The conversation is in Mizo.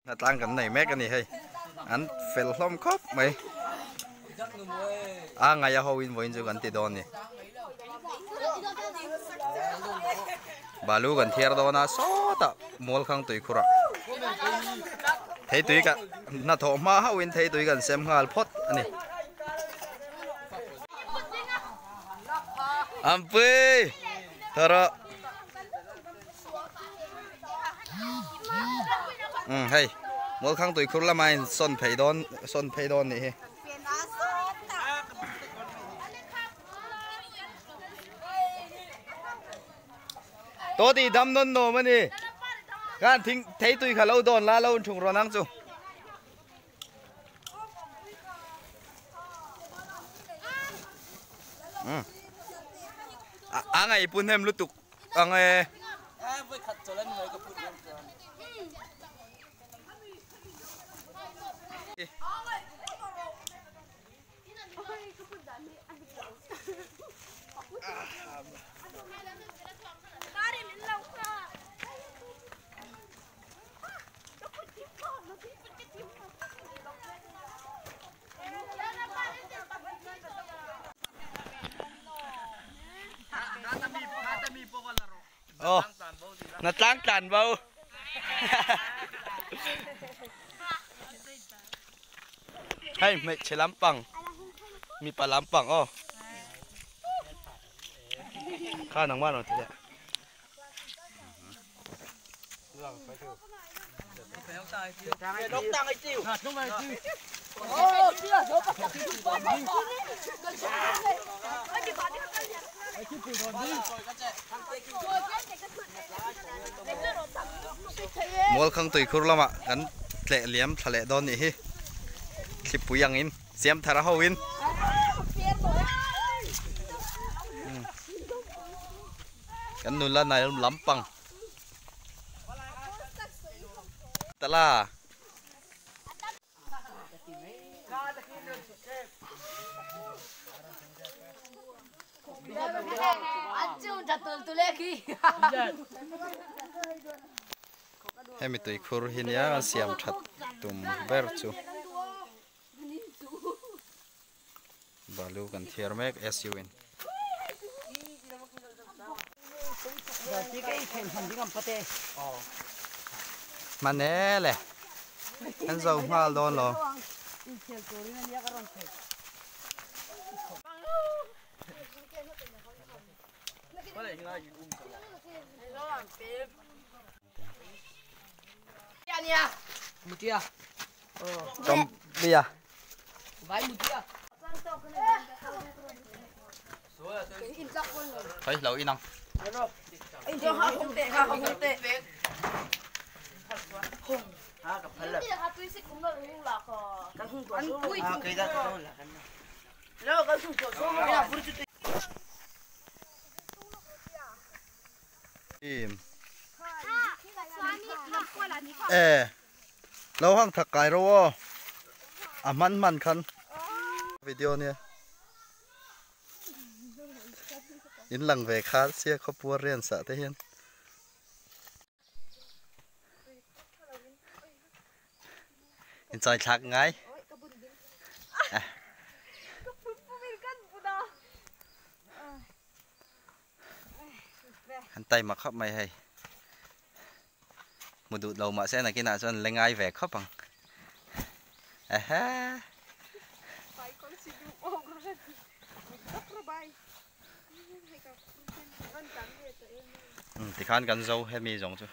Hnatlang kan nei mek a ni hei. An fel hlawm khawp mai. A ngaih a ho in vawiin chu kan ti dawn ni. Balu kan thiar dawn a sawtah mualkhang tuikhurah theitui ka hnathawh hma hauhin theitui kan sem nghal phawt a ni. Ampui! Thawh rawh. Um hei mualkhang tuikhur lama in sawn phei dawn sawn phei dawn nih hi. To ti dam nawn nuam a ni. Khan thing thei tui kha lo dawn la lo thung rawn ang chu. Um. A ngai pu hnem lutuk ang e. Aw na tlang tlan bo hei hmeichhe lampang mipa lampang aw kha nangmah rawn ti leh. Mualkhang tuikhur lamah kan tleh liam thla leh dawn nih hi thlipui angin siam thar a ho in. Kan nula nai lampang tala. Hemi tuikhur hi nia an siam that tum ber chu. Balu kan thiar mek SU in. Hman e le. Kan zo nghal dawn lo. Tom bia. Thấy lâu in không? Im. E. Lo hang thak kai ro aw. A man man khan. Video nia. In lang ve kha sia khawpuar rian sah te hian. In choi thlak ngai. An taima khawp mai hei. Hmu duh lo mahse nakinah chuan la ngai ve khawp ang. Ehe. Tikhan kan zo hemi zawng chu.